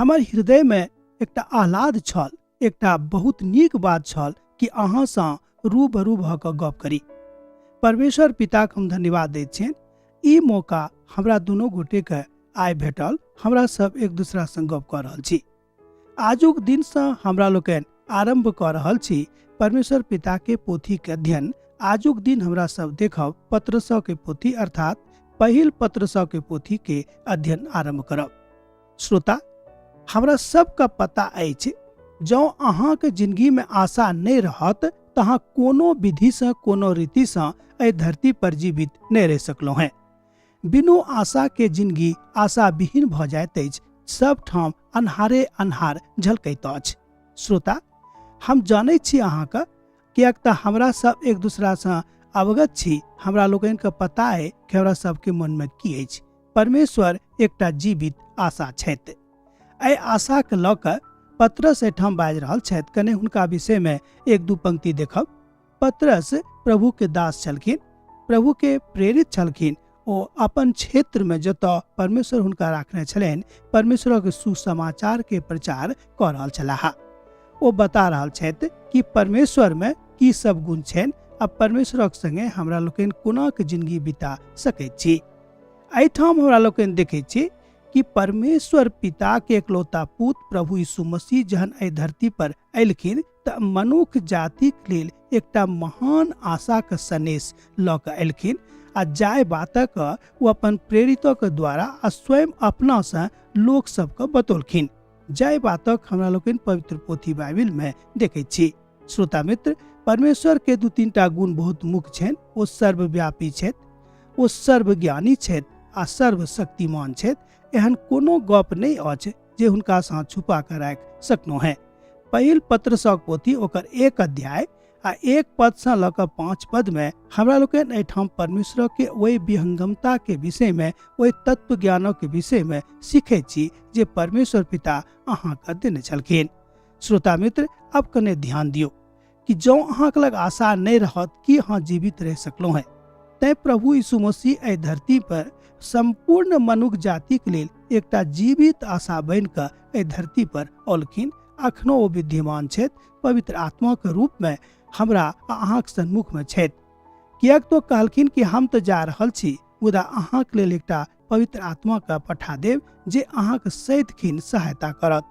हमर हृदयमे एकटा आह्लाद छल, एकटा बहुत नीक बात छल कि अहाँसँ रूबरू भऽ कऽ गप करी। परमेश्वर पिताके हम धन्यवाद दैत छियनि, ई मौका हमरा दुनू गोटेके आइ भेटल। हमरा सब एक दूसरा संग गप कऽ रहल छी। आजुक दिनसँ हमरा लोकनि आरम्भ कऽ रहल छी परमेश्वर पिताके पोथीके अध्ययन। आजुक दिन हमरा सब देखब पत्रसके पोथी, अर्थात पहिल पत्रसके पोथीके अध्ययन आरम्भ करब। श्रोता, हमरा सबके पता अछि, जँ अहाँके जिंदगीमे आशा नहि रहत तऽ अहाँ कोनो विधिसँ कोनो रीतिसँ एहि धरती पर जीवित नहि रहि सकलहुँ हेँ। बिनु आशाके जिंदगी आशाविहीन भऽ जाइत अछि, सब ठाम अन्हारे अन्हार झलकैत अछि। श्रोता, हम जानै छी अहाँके, किएक तऽ हमरा सब एक दूसरासँ अवगत छी। हमरा लोकनिके पता अइ कि हमरा सबके मनमे की अछि। परमेश्वर एकटा जीवित आशा छथि। एहि आशाके लऽ कऽ पतरस एहिठाम बाजि रहल छथि। कने हुनका विषयमे एक दू पंक्ति देखब। पतरस प्रभुके दास छलखिन, प्रभुके प्रेरित छलखिन। ओ अपन क्षेत्रमे जतऽ परमेश्वर हुनका राखने छलनि, परमेश्वरक सुसमाचारके प्रचार कऽ रहल छलाह। ओ बता रहल छथि कि परमेश्वरमे की सब गुण छनि आ परमेश्वरक संगे हमरा लोकनि कोना के जिंदगी बिता सकैत छी। एहिठाम हमरा लोकनि देखै छी कि परमेश्वर पिता के एकलौता पुत प्रभु यीशु मसीह जहन एहि धरती पर अयलखिन तऽ मनुख जातिक लेल एकटा महान आशाके सनेस लऽ कऽ अयलखिन आ जाहि बातक ओ अपन प्रेरितक द्वारा आ स्वयं अपनासँ लोक सबके बतौलखिन, जाहि बातक हमरा लोकनि पवित्र पोथी बाइबिलमे देखै छी। श्रोता मित्र, परमेश्वर के दू तीन टा गुण बहुत मुख्य छनि। ओ सर्वव्यापी छथि, ओ सर्वज्ञानी छथि आ सर्वशक्तिमान छथि। एहन कोनो गप नहि अछि जे हुनकासँ छुपा कऽ राखि सकलहुँ हेँ। पहिल पत्रसँ पोथी ओकर 1 अध्याय आ 1 पदसँ लऽ कऽ 5 पदमे हमरा लोकनि एहिठाम परमेश्वरके ओहि विहंगमताके विषयमे, ओहि तत्व ज्ञानक विषयमे सीखै छी जे परमेश्वर पिता अहाँके देने छलखिन। श्रोता मित्र, अब कने ध्यान दियौ कि जँ अहाँके लग आशा नहि रहत कि अहाँ जीवित रहि सकलहुँ हेँ। तैं प्रभु यीशु मसीह एहि धरती पर सम्पूर्ण मनुख जातिक लेल एकटा जीवित आशा बनि कऽ एहि धरती पर औलखिन। अखनो ओ विद्यमान छथि, पवित्र आत्माके रूपमे हमरा आ अहाँके सन्मुखमे छथि। किएक तो कहलखिन कि हम तऽ जा रहल छी, मुदा अहाँके लेल एकटा पवित्र आत्माके पठा देब जे अहाँके सदिखिन सहायता करत।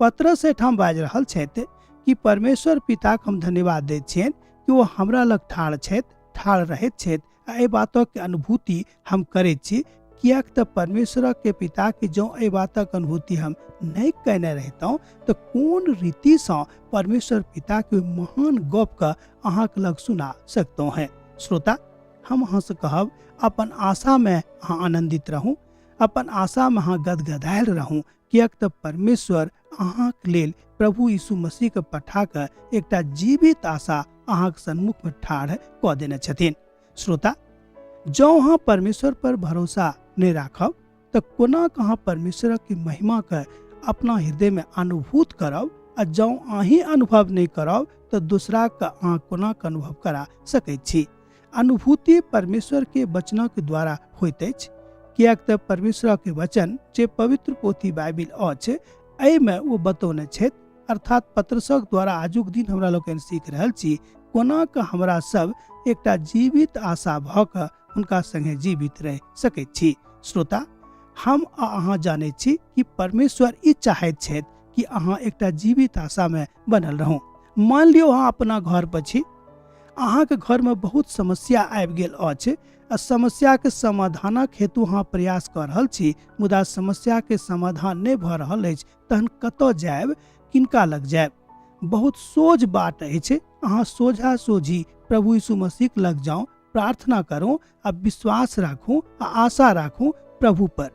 पतरस एहिठाम बाजि रहल छथि कि परमेश्वर पिताके हम धन्यवाद दैत छियनि कि ओ हमरा लग ठाढ़ छथि, ठाढ़ रहैत छथि आ एहि बातक अनुभूति हम करैत छी। किएक तऽ परमेश्वरके पिताके जँ एहि बातक अनुभूति हम नहि कयने रहितहुँ तऽ कोन रीतिसँ परमेश्वर पिताके महान गपके अहाँके लग सुना सकतहुँ हेँ। श्रोता, हम अहाँसँ कहब, अपन आशामे अहाँ आनन्दित रहू, अपन आशामे अहाँ गदगदायल रहू, किएक तऽ परमेश्वर अहाँके लेल प्रभु यीशु मसीहके पठा कऽ एकटा जीवित आशा अहाँके सन्मुखमे ठाढ़ कऽ देने छथिन। श्रोता, जँ अहाँ परमेश्वर पर भरोसा नहि राखब तऽ कोना कऽ अहाँ परमेश्वरक महिमाके अपना हृदयमे अनुभूत करब, आ जँ अहीं अनुभव नहि करब तऽ दोसराके अहाँ कोना कऽ अनुभव करा सकैत छी। अनुभूति परमेश्वर के वचनक द्वारा होइत अछि, किएक तऽ परमेश्वर के वचन जे पवित्र पोथी बाइबिल अछि एहिमे ओ बतौने छथि। अर्थात पत्रसक द्वारा आजुक दिन हमरा लोकनि सीख रहल छी कोना कऽ हमरा सब एकटा जीवित आशा भऽ कऽ हुनका संगे जीवित रहि सकैत छी। श्रोता, हम आ अहाँ जानैत छी कि परमेश्वर ई चाहैत छथि कि अहाँ एकटा जीवित आशामे बनल रहू। मान लियौ अहाँ अपना घर पर छी, अहाँके घरमे बहुत समस्या आबि गेल अछि आ समस्याके समाधानक हेतु अहाँ प्रयास कऽ रहल छी, मुदा समस्याके समाधान नहि भऽ रहल अछि, तहन कतऽ जायब, किनका लग जायब? बहुत सोझ बाट अछि, अहाँ सोझा सोझी प्रभु यीशु मसीह लग जाउ, प्रार्थना करू आ विश्वास राखू आ आशा राखू प्रभु पर।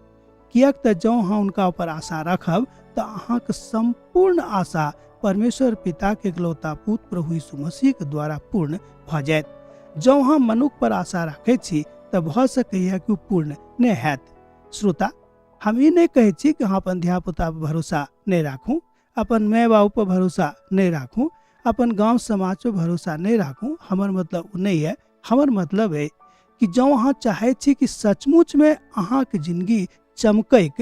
किएक तऽ जँ अहाँ हुनका ऊपर आशा राखब तऽ अहाँके सम्पूर्ण आशा परमेश्वर पिताके इकलौता पुत्र प्रभु यीशु मसीहके द्वारा पूर्ण भऽ जायत। जँ अहाँ मनुख पर आशा राखै छी तऽ भऽ सकैए कि ओ पूर्ण नहि हैत। श्रोता, हम ई नहि कहै छी कि अहाँ अपन धियापुता पर भरोसा नहि राखू, अपन माय बाबू पर भरोसा नहि राखू, अपन गाँव समाज पर भरोसा नहि राखू। हमर मतलब ओ नहि है। हमर मतलब है कि जँ अहाँ चाहै छी कि सचमुचमे अहाँके जिंदगी चमकैक,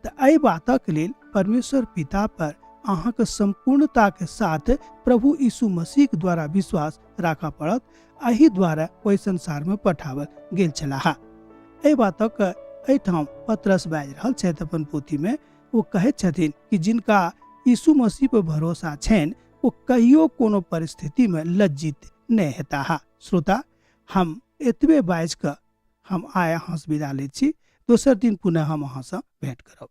तऽ एहि बातक लेल परमेश्वर पिता पर अहाँके सम्पूर्णताके साथ प्रभु यीशु मसीहके द्वारा विश्वास राखऽ पड़त। एहि द्वारा ओहि संसारमे पठाओल गेल छलाह। एहि बातक एहिठाम पतरस बाजि रहल छथि अपन पोथीमे। ओ कहैत छथिन कि जिनका यीशु मसीह पर भरोसा छनि ओ कहियो कोनो परिस्थितिमे लज्जित नहि हेताह। श्रोता, हम एतबे बाजि कऽ हम आइ अहाँसँ विदा लैत छी। दोसर दिन पुनः हम अहाँसँ भेंट करब।